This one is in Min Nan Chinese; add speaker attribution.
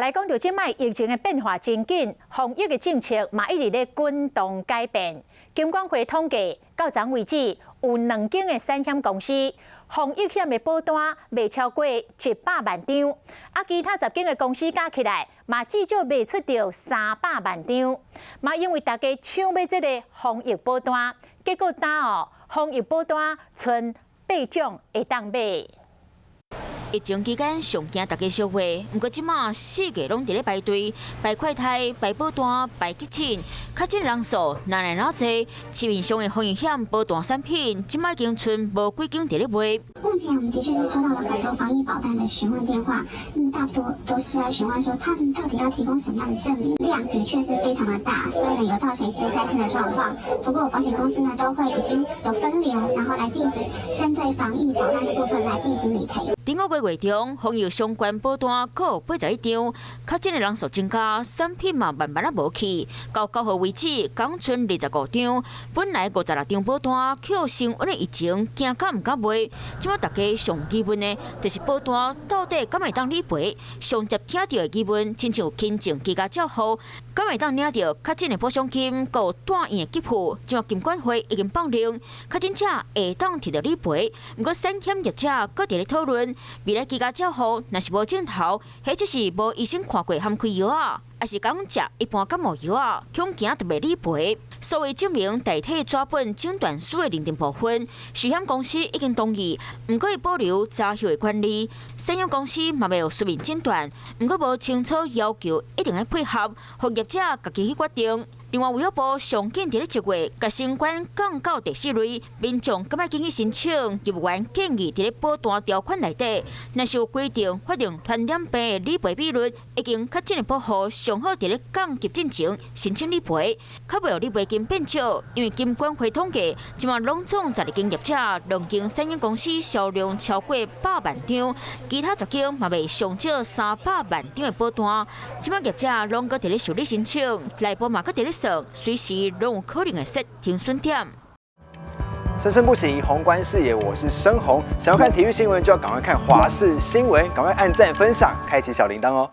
Speaker 1: 來講著這擺疫情的變化真緊，防疫的政策嘛一直咧滾動改變。金管會統計，到昨為止有兩間的產險公司防疫險的保單賣超過100萬張，啊，其他10間的公司加起來嘛至少賣出著300萬張。嘛因為大家搶買這个防疫保單，結果今哦防疫保單賰八種會當買。
Speaker 2: 疫情期間上驚大家消費，毋過這馬四界攏佇咧排隊排快篩、排保單、排急診，確診人數若來若濟。市面上的防疫險保單產品，這馬已經賰無幾間佇咧賣。
Speaker 3: 目前我們的確是收到了很多防疫保單的詢問電話，那麼大多都是要詢問說，他們到底要提供什麼樣的證明？量的確是非常的大，所以呢有造成一些塞車的狀況。不過保險公司呢都會已經有分流，然後來進行針對防疫保單的部分來進行理賠。
Speaker 2: 頂個月月中，防疫相關保單閣有81張，確診的人數增加，產品嘛慢慢仔無去。到9號為止，共賰25張，本來56張保單，予升溫的疫情驚甲毋敢賣。這馬大家上疑問的，就是保單到底敢會當理賠？上捷聽著的疑問，親像輕症居家照護，敢會當領著確診的補償金，閣有住院的給付？這馬金管會已經放令，確診者會當提著理賠。毋過產險業者閣佇咧討論，未來居家照護若是無症頭，或者是無醫生看過含開藥仔，抑是講食一般感冒藥仔，恐驚就袂理賠。數位證明代替紙本診斷書的認定部分，壽險公司已經同意，毋過會保留查核的權利。產險公司嘛袂有書面診斷，毋過無清楚要求一定愛配合，予業者家己去決定。另外，衛福部上緊佇咧1月，共新冠降到第四類，民眾敢愛緊去申請，業務員建議佇咧保單條款內底，若是有規定法定傳染病的理賠比率，已經確診的保戶上好佇咧降級進前申請理賠，較袂予理賠金變少。因為金管會統計，這馬攏總12間業者，兩間產險公司銷量超過百萬張，其他10間嘛賣上少300萬張的保單。這馬業者攏閣佇咧受理申請，內部嘛閣佇咧算，隨時攏有可能會設停損點。
Speaker 4: 生生不息，宏觀視野，我是申宏。想要看體育新聞，就要趕快看華視新聞，趕快按讚、分享、開啟小鈴鐺哦。